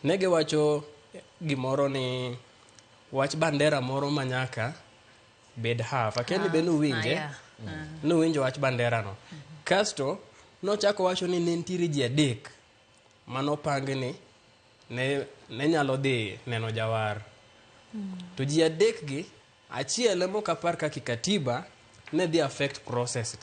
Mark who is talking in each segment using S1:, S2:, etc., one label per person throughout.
S1: Ne giwacho gimoro ni wach bandera moro ma nyaka bed half. Akia ni be nuwinje?
S2: Ah, yeah.
S1: Nuwinjo wach bandera no. Kasto nochako wacho ni ne nitiere ji adek manopang ni ne nyalo dhi neno jawar. To ji adek gi achiel ema ok apar kaka katiba ne dhi affect process.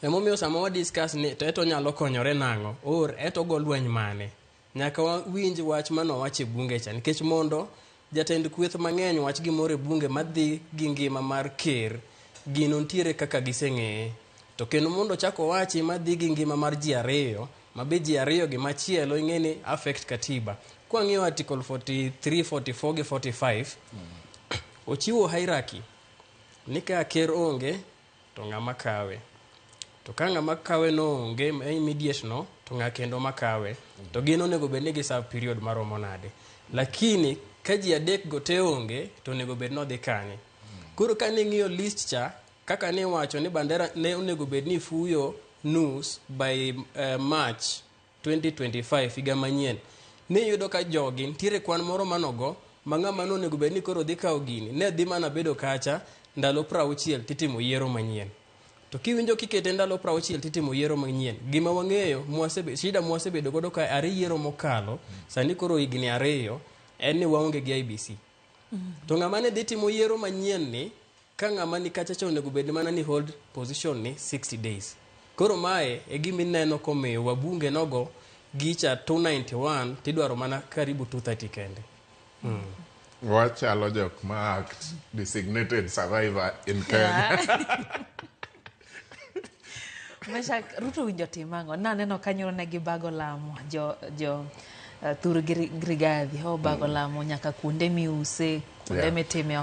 S1: Emomiyo sama wa discuss ni to eto nyalo konyore nang'o or eto go lweny mane nyaka wawinj wach manowach e bunge cha nikech mondo jatend kweth mang'eny wach gimoro e bunge madhi gi ngima mar ker gino nitiere kaka giseng'eye to kendo mondo chak owachi madhi gi ngima mar ji ariyo mabe ji ariyo gi machielo ing'e ni affect katiba kwang'iyo article 43 44 gi 45 ochiwo hierarchy ni ka ker onge to ng'ama kawe to ka ng'ama kawe no onge immediate no to ng'a kendo makawe to gin onego bed ni gi serve period maromo nade lakini ka ji adek go te onge to onego bed ni odhi kanye koro ka ning'iyo list cha kaka niwacho ni bandera ne onego bed ni fuyo nus by March 2025 higa manyien niyudo ka jogi nitiere kwan moro manogo ma ng'ama nonego bed ni koro dhi kawo gini ne dhi mana bedo kacha ndalo 60 titimo yiero manyien to kiwinjo kikete ndalo 60 titimo yiero manyien gima wang'eyo shida mwasebedo godo ka are yiero mokalo sani koro higni 2 en ni waonge gi IEBC to ng'ama ne dhi timo yiero manyien ni ka ng'ama ni kacha cha onego bed mana ni hold position ni 60 days koro mae e gima ineno komiyo wabunge nogo gicha 291 tidwaro mana karibu 230 kende.
S3: Wachalo jok ma act designated survivor in Kenya.
S2: Meshak, Ruto winjo tim ang'o? Naneno kanyo ne gibago lamo jo thur gi Rigathi, obago lamo nyaka kuonde miuse, kuonde mitime ohala.